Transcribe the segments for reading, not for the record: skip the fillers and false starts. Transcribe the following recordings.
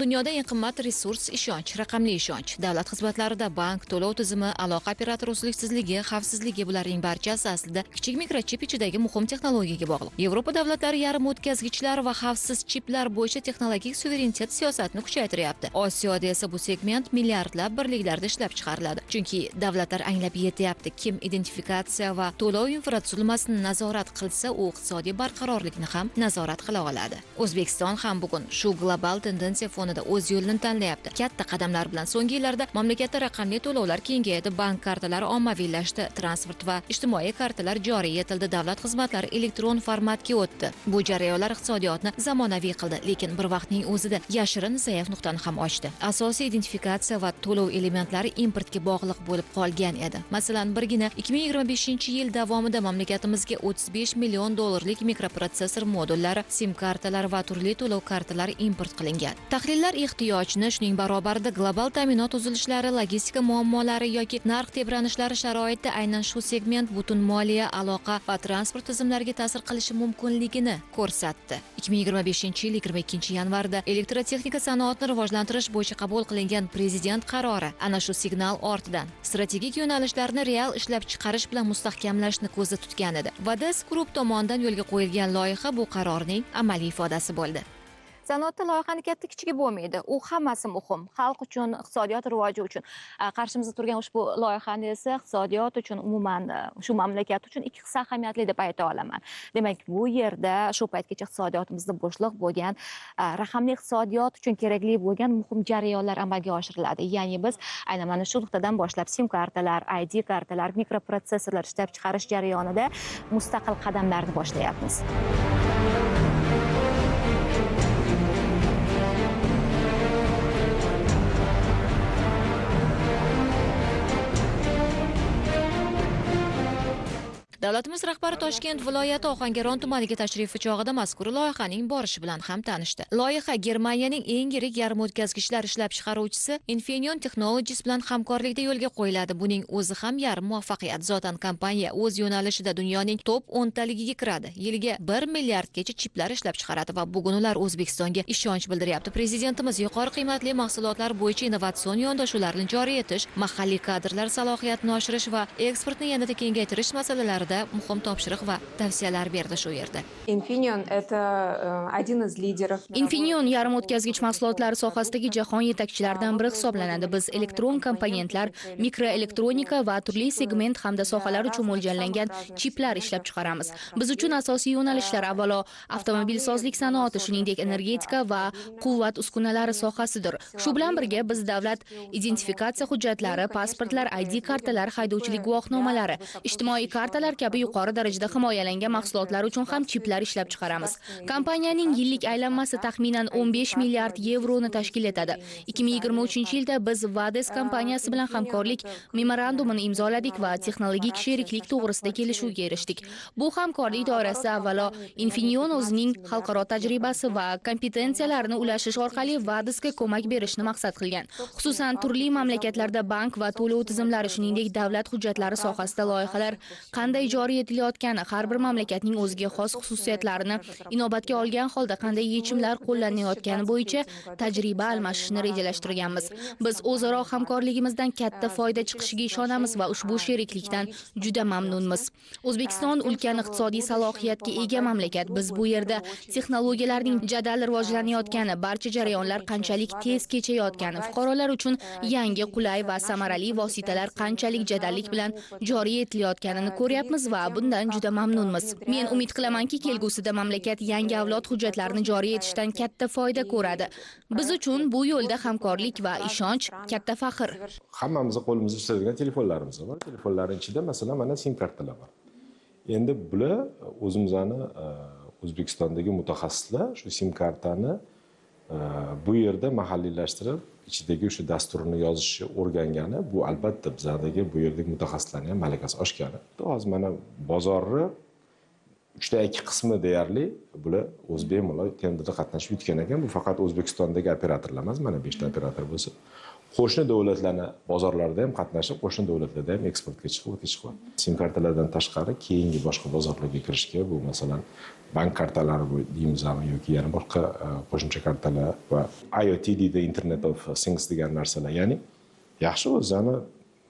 dunyoda eng qimmat resurs ishonch, raqamli ishonch. Davlat xizmatlarida bank, to'lov tizimi, aloqa operatori uzluksizligi, xavfsizligi, bularning barchasi aslida kichik mikrochip ichidagi muhim texnologiyaga bog'liq. Yevropa davlatlari yarim o'tkazgichlar va xavfsiz chiplar bo'yicha texnologik suverenitet siyosatini kuchaytiryapti. Osiyoda esa bu segment milliardlab birliklarda ishlab chiqariladi. Chunki davlatlar anglab yetyapti, kim identifikatsiya va to'lov infratuzilmasini nazorat qilsa, u iqtisodiy barqarorlikni ham nazorat qila oladi. O'zbekiston ham bugun shu global tendensiya fonida o'z yo'lini tanlayapti. Katta qadamlar bilan so'nggi yillarda mamlakatda raqamli to'lovlar kengaydi, bank kartalari ommaviylashdi, transport va ijtimoiy kartalar joriy etildi, davlat xizmatlari elektron formatga o'tdi. Bu jarayonlar iqtisodiyotni zamonaviy qildi, lekin bir vaqtning o'zida yashirin zaif nuqtani ham ochdi. Asosiy identifikatsiya va to'lov elementlari importga bog'liq bo'lib qolgan edi. Masalan, birgina 2025-yil davomida mamlakatimizga 35 million dollarlik mikroprotsessor modullari, SIM kartalar va turli to'lov kartalari import qilingan. Tahlillar ehtiyojni, shuning barobarida global ta'minot uzilishlari, logistika muammolari yoki narx tebranishlari sharoitida aynan shu segment butun moliya, aloqa va transport tizimlariga ta'sir qilishi mumkinligini ko'rsatdi. 2025-yil 22-yanvarda elektrotexnika sanoatini rivojlantirish bo'yicha qabul qilingan prezident qarori ana shu signal ortidan strategik yo'nalishlarni real ishlab chiqarish bilan mustahkamlashni ko'zda tutgan edi. Vades Group tomonidan yo'lga qo'yilgan loyiha bu qarorning amaliy ifodasi bo'ldi. Sanoatda loyihani katta kichigi bo'lmaydi. U hammasi muhim. Xalq uchun, iqtisodiyot rivoji uchun. Qarshimizda turgan ushbu loyihani esa iqtisodiyot uchun, umuman shu mamlakat uchun ikki hissa ahamiyatli deb ayta olaman. Demak, bu yerda shu paytgacha iqtisodiyotimizda bo'shliq bo'lgan, raqamli iqtisodiyot uchun kerakli bo'lgan muhim jarayonlar amalga oshiriladi. Ya'ni biz aynan mana shu nuqtadan boshlab SIM kartalar, ID kartalar, mikroprotsessorlar ishlab chiqarish jarayonida mustaqil qadamlarni boshlayapmiz. Davlatimiz rahbari Toshkent viloyati Ohangaron tumaniga tashrifi chog'ida mazkur loyihaning borishi bilan ham tanishdi. Loyiha Germaniyaning eng yirik yarim o'tkazgichlar ishlab chiqaruvchisi Infineon Technologies bilan hamkorlikda yo'lga qo'yiladi. Buning o'zi ham yarim muvaffaqiyat. Zotan kompaniya o'z yo'nalishida dunyoning top 10 taligiga kiradi. Yiliga 1 milliardgacha chiplar ishlab chiqaradi va bugun ular O'zbekistonga ishonch bildiryapti. Prezidentimiz yuqori qiymatli mahsulotlar bo'yicha innovatsion yondashuvlarni joriy etish, mahalliy kadrlar salohiyatini oshirish va eksportni yanada kengaytirish masalalarida muhim topshiriq va tavsiyalar berdi shu yerda. Infineon это один из лидеров. Infineon yarim o'tkazgich mahsulotlari sohasidagi jahon yetakchilaridan biri hisoblanadi. Biz elektron komponentlar, mikroelektronika va turli segment hamda sohalar uchun mo'ljallangan chiplar ishlab chiqaramiz. Biz uchun asosiy yo'nalishlar avvalo avtomobilsozlik sanoati, shuningdek energetika va quvvat uskunalari sohasidir. Shu bilan birga biz davlat identifikatsiya hujjatlari, pasportlar, ID kartalar, haydovchilik guvohnomalari, ijtimoiy kartalar kabi yuqori darajada himoyalangan mahsulotlar uchun ham chiplar ishlab chiqaramiz. Kompaniyaning yillik aylanmasi taxminan 15 milliard yevroni tashkil etadi. 2023-yilda biz Vades kompaniyasi bilan hamkorlik memorandumini imzoladik va texnologik sheriklik to'g'risida kelishuvga erishdik. Bu hamkorlik doirasida avvalo Infineon o'zining xalqaro tajribasi va kompetensiyalarini ulashish orqali Vadesga ko'mak berishni maqsad qilgan. Xususan, turli mamlakatlarda bank va to'lov tizimlari, shuningdek davlat hujjatlari sohasida loyihalar qanday joriy etilayotgani, har bir mamlakatning o'ziga xos xususiyatlarini inobatga olgan holda qanday yechimlar qo'llanayotgani bo'yicha tajriba almashishni rejalashtirganmiz. Biz o'zaro hamkorligimizdan katta foyda chiqishiga ishonamiz va ushbu sheriklikdan juda mamnunmiz. O'zbekiston ulkan iqtisodiy salohiyatga ega mamlakat. Biz bu yerda texnologiyalarning jadal rivojlanayotgani, barcha jarayonlar qanchalik tez kechayotgani, fuqarolar uchun yangi, qulay va samarali vositalar qanchalik jadallik bilan joriy etilayotganini ko'ryapmiz va bundan juda mamnunmiz. Men umid qilamanki, kelgusida mamlakat yangi avlod hujjatlarini joriy etishdan katta foyda ko'radi. Biz uchun bu yo'lda hamkorlik va ishonch katta faxr. Hammamizni qo'limizda tutadigan telefonlarimiz bor. Telefonlarning ichida masalan mana SIM kartalar bor. Endi bular o'zimizni O'zbekistondagi mutaxassislar shu SIM kartani bu yerda mahalliylashtirib, ichidagi o'sha dasturni yozishni o'rgangani, bu albatta bizlardagi bu yerdagi mutaxassislarning ham malakasi oshgani. Hozir mana bozorni 3-2 qismi deyarli bular o'z bemalol tenderda qatnashib yutgan ekan. Bu faqat O'zbekistondagi operatorlar emas, mana 5 ta operator bo'lsa, Qo'shni davlatlarni bozorlarida ham qatnashib, qo'shni davlatlarda ham eksportga chiqib, o'tga chiqyapti. Sim kartalardan tashqari keyingi boshqa bozorlarga kirishga, bu masalan bank kartalari deymizmi yoki yana boshqa qo'shimcha kartalar va IoT deydi, Internet of Things degan narsalar. Ya'ni yaxshi o'zini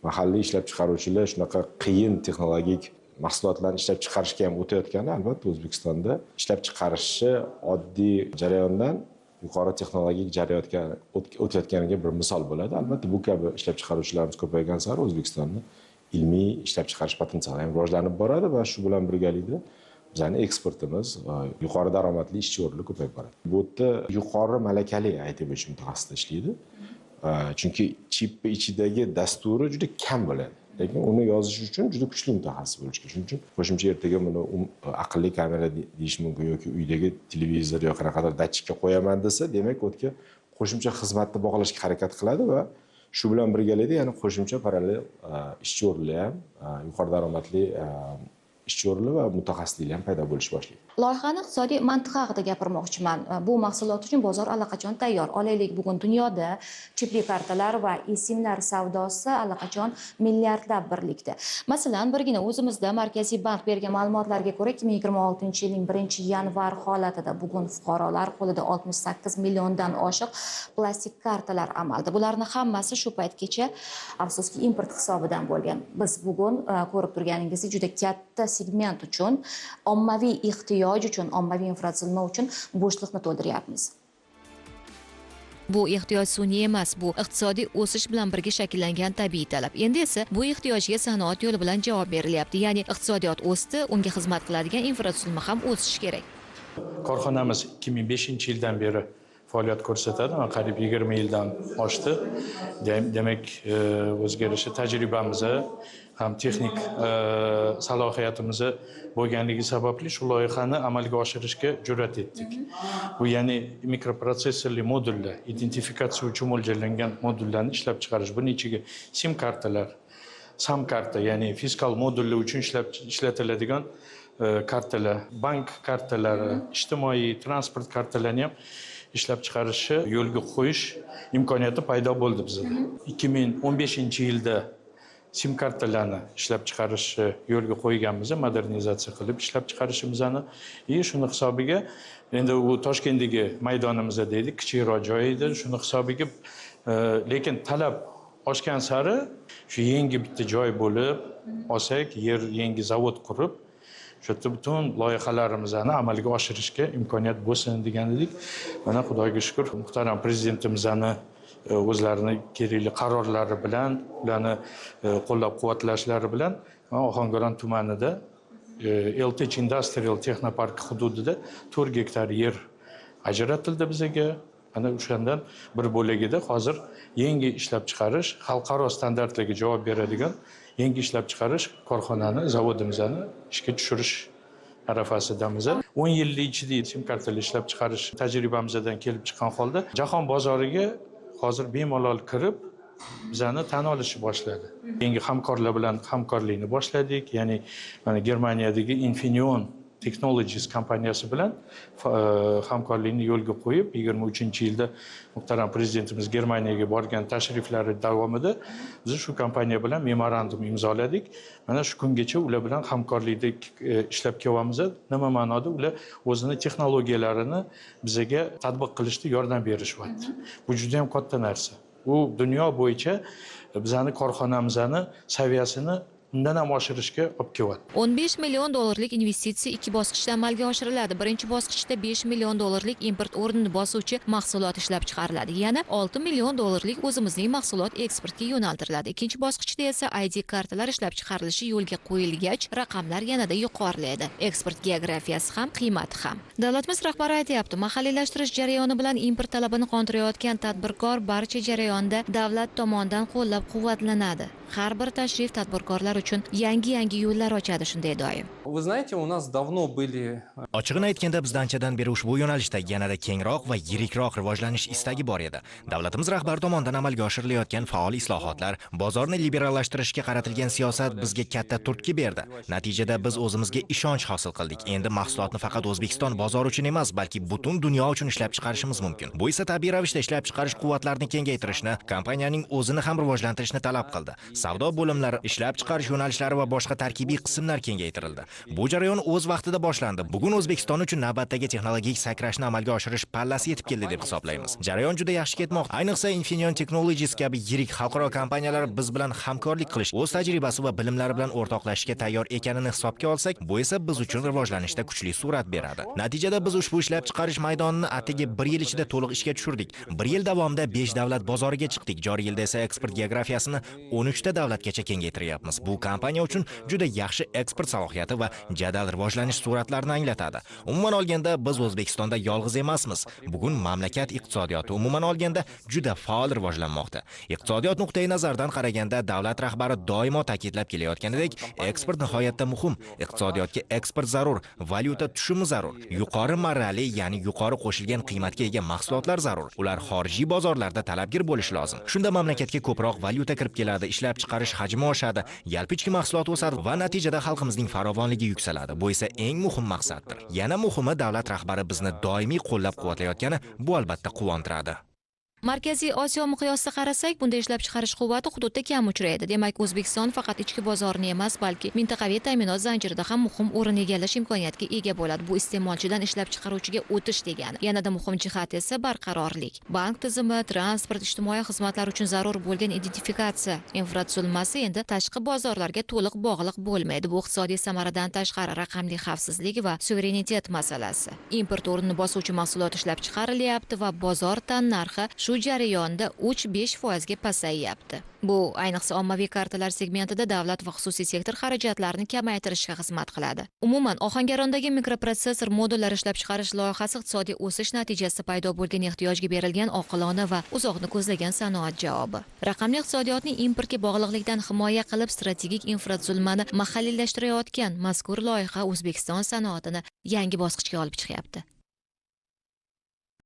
mahalliy ishlab chiqaruvchilar shunaqa qiyin texnologik mahsulotlarni ishlab chiqarishga ham o'tayotgani, albatta O'zbekistonda ishlab chiqarishi oddiy jarayondan yuqori texnologik jarayonga o'tayotganiga bir misol bo'ladi. Albatta bu kabi ishlab chiqaruvchilarimiz ko'paygan sari O'zbekistonni ilmiy ishlab chiqarish potensiali ham rivojlanib boradi va shu bilan birgalikda bizning eksportimiz yuqori daromadli ishchi o'rinlari ko'payib boradi. Bu yerda yuqori malakali IT bo'yicha mutaxassislar ishlaydi. Chunki chip ichidagi dasturi juda kam bo'ladi. Lekin uni yozish uchun juda kuchli mutaxassis bo'lish kerak. Shuning uchun qo'shimcha ertaga buni aqlli kamera deyish mumkin yoki uydagi televizor yoki qanaqadir datchikka qo'yaman desa, demak, o'tga qo'shimcha xizmatni bog'lashga harakat qiladi va shu bilan birgalikda yana qo'shimcha parallel ishchi o'rinlari ham, yuqori daromadli ishchi o'rinlari va mutaxassisliklar ham paydo bo'lish boshlaydi. Loyihani iqtisodiy mantiqi haqida gapirmoqchiman. Bu mahsulot uchun bozor allaqachon tayyor. Olaylik, bugun dunyoda chipli kartalar va eSIMlar savdosi allaqachon milliardlab birlikda. Masalan, birgina o'zimizda Markaziy bank bergan ma'lumotlarga ko'ra 2026-yilning 1-yanvar holatida bugun fuqarolar qo'lida 68 milliondan oshiq plastik kartalar amalda. Bularning hammasi shu paytgacha afsuski import hisobidan bo'lgan. Biz bugun ko'rib turganingizdek juda katta segment uchun, ommaviy ehtiyoj uchun, ommaviy infratuzilma uchun bo'shliqni to'ldiryapmiz. Bu ehtiyoj sun'iy emas, bu iqtisodiy o'sish bilan birga shakllangan tabiiy talab. Endi esa bu ehtiyojga sanoat yo'li bilan javob berilyapti. Ya'ni iqtisodiyot o'sdi, unga xizmat qiladigan infratuzilma ham o'sishi kerak. Korxonamiz 2005-yildan beri faoliyat ko'rsatadi, qariyb 20 yildan oshdi. Demak, o'ziga yarasha tajribamiz ham texnik salohiyatimiz bo'lganligi sababli shu loyihani amalga oshirishga jur'at etdik. Bu ya'ni mikroprotsessorli modullar, identifikatsiya uchun mo'ljallangan modullarni ishlab chiqarish. Buning ichiga SIM kartalar, SAM karta, ya'ni fiskal modullar uchun ishlatiladigan kartalar, bank kartalari, ijtimoiy transport kartalarini ham ishlab chiqarishni yo'lga qo'yish imkoniyati paydo bo'ldi bizda. 2015-yilda SIM kartalarni ishlab chiqarishni yo'lga qo'yganmiz, modernizatsiya qilib ishlab chiqarishimizni. Shuni hisobiga endi u Toshkentdagi maydonimizda deydi, kichikroq joy edi, shuni hisobiga lekin talab oshgan sari shu yangi bitta joy bo'lib olsak, yer yangi zavod qurib, shu yerda butun loyihalarimizni amalga oshirishga imkoniyat bo'lsin degan edik. Mana Xudoga shukr, muhtaram prezidentimizni o'zlarini kerakli qarorlari bilan, ularni qo'llab-quvvatlashlari bilan Ohangaron tumanida Eltech Industrial Texnopark hududida 4 gektar yer ajratildi bizga. Ana o'shandan bir bo'lagida hozir yangi ishlab chiqarish, xalqaro standartlarga javob beradigan yangi ishlab chiqarish korxonani, zavodimizni ishga tushirish arafasidamiz. 10 yillik ichida SIM kartalar ishlab chiqarish tajribamizdan kelib chiqqan holda jahon bozoriga hozir bemalol kirib bizani tan olishni boshladi. Yangi hamkorlar bilan hamkorlikni boshladik. Ya'ni mana Germaniyadagi Infineon Technologies kompaniyasi bilan hamkorlikni yo'lga qo'yib, 23-yilda muhtaram prezidentimiz Germaniyaga borgan tashriflari davomida biz shu kompaniya bilan memorandum imzoladik. Mana shu kungacha ular bilan hamkorlikda ishlab kelyapmiz. Nima ma'noda? Ular o'zini texnologiyalarini bizga tatbiq qilishda yordam berishyapti. Bu juda ham katta narsa. U dunyo bo'yicha bizani korxonamizni saviyasini undan ham oshirishga olib kelyapti. 15 million dollarlik investitsiya 2 bosqichda amalga oshiriladi. Birinchi bosqichda 5 million dollarlik import o'rnini bosuvchi mahsulot ishlab chiqariladi. Yana 6 million dollarlik o'zimizning mahsulot eksportga yo'naltiriladi. Ikkinchi bosqichda esa ID kartalar ishlab chiqarilishi yo'lga qo'yilgach, raqamlar yanada yuqorilaydi. Eksport geografiyasi ham, qiymati ham. Davlatimiz rahbari aytayapti, mahalliylashtirish jarayoni bilan import talabini qondirayotgan tadbirkor barcha jarayonda davlat tomonidan qo'llab-quvvatlanadi. Har bir tashrif tadbirkorlar uchun yangi yo'llar ochadi, shunday doim. Вы знаете, у нас давно были Ochig'ini aytganda, bizda anchadan beri ushbu yo'nalishda yanada kengroq va yirikroq rivojlanish istagi bor edi. Davlatimiz rahbari tomonidan amalga oshirilayotgan faol islohotlar, bozorni liberallashtirishga qaratilgan siyosat bizga katta turtki berdi. Natijada biz o'zimizga ishonch hosil qildik. Endi mahsulotni faqat O'zbekiston bozori uchun emas, balki butun dunyo uchun ishlab chiqarishimiz mumkin. Bu esa tabiiy ravishda ishlab chiqarish quvvatlarini kengaytirishni, kompaniyaning o'zini ham rivojlantirishni talab qildi. Savdo bo'limlari, ishlab chiqarish yo'nalishlari va boshqa tarkibiy qismlar kengaytirildi. Bu jarayon o'z vaqtida boshlandi. Bugun O'zbekiston uchun navbatdagi texnologik sakrashni amalga oshirish pallasi yetib keldi deb hisoblaymiz. Jarayon juda yaxshi ketmoqda. Ayniqsa Infineon Technologies kabi yirik xalqaro kompaniyalar biz bilan hamkorlik qilish, o'z tajribasi va bilimlari bilan o'rtoqlashishga tayyor ekanini hisobga olsak, bu esa biz uchun rivojlanishda kuchli surat beradi. Natijada biz ushbu ishlab chiqarish maydonini atigi 1 yil ichida to'liq ishga tushirdik. 1 yil davomida 5 davlat bozoriga chiqdik. Joriy yilda esa eksport geografiyasini 13 ta davlatgacha kengaytiryapmiz. Bu kompaniya uchun juda yaxshi eksport salohiyati va jadal rivojlanish sur'atlarini anglatadi. Umuman olganda, biz O'zbekistonda yolg'iz emasmiz. Bugun mamlakat iqtisodiyoti umuman olganda juda faol rivojlanmoqda. Iqtisodiyot nuqtai nazaridan qaraganda, davlat rahbari doimo ta'kidlab kelayotganidek, eksport nihoyatda muhim. Iqtisodiyotga eksport zarur, valyuta tushumi zarur, yuqori marrali, ya'ni yuqori qo'shilgan qiymatga ega mahsulotlar zarur. Ular xorijiy bozorlarda talabgir bo'lishi lozim. Shunda mamlakatga ko'proq valyuta kirib keladi, ishlab chiqarish hajmi oshadi, yalpi ichki mahsulot o'sadi va natijada xalqimizning farovonligi yuksaladi. Bu esa eng muhim maqsaddir. Yana muhimi, davlat rahbari bizni doimiy qo'llab-quvvatlayotgani, bu albatta quvontiradi. Markaziy Osiyo miqyosida qarasak, bunda ishlab chiqarish quvvati hududda kam uchraydi. Demak, O'zbekiston faqat ichki bozorni emas, balki mintaqaviy ta'minot zanjirida ham muhim o'rin egallash imkoniyatiga ega bo'ladi. Bu iste'molchidan ishlab chiqaruvchiga o'tish degani. Yanada muhim jihat esa barqarorlik. Bank tizimi, transport, ijtimoiy xizmatlar uchun zarur bo'lgan identifikatsiya infratuzilmasi endi tashqi bozorlarga to'liq bog'liq bo'lmaydi. Bu iqtisodiy samaradan tashqari raqamli xavfsizlik va suverenitet masalasi. Import o'rnini bosuvchi mahsulot ishlab chiqarilyapti va bozor tannarxi shu jarayonda 3-5% ga pasayyapti. Bu ayniqsa ommaviy kartalar segmentida davlat va xususiy sektor xarajatlarini kamaytirishga xizmat qiladi. Umuman, Ohangarondagi mikroprotsessor modullar ishlab chiqarish loyihasi iqtisodiy o'sish natijasida paydo bo'lgan ehtiyojga berilgan oqilona va uzoqni ko'zlagan sanoat javobi. Raqamli iqtisodiyotni importga bog'liqlikdan himoya qilib, strategik infratuzilmani mahalliylashtirayotgan mazkur loyiha O'zbekiston sanoatini yangi bosqichga olib chiqyapti.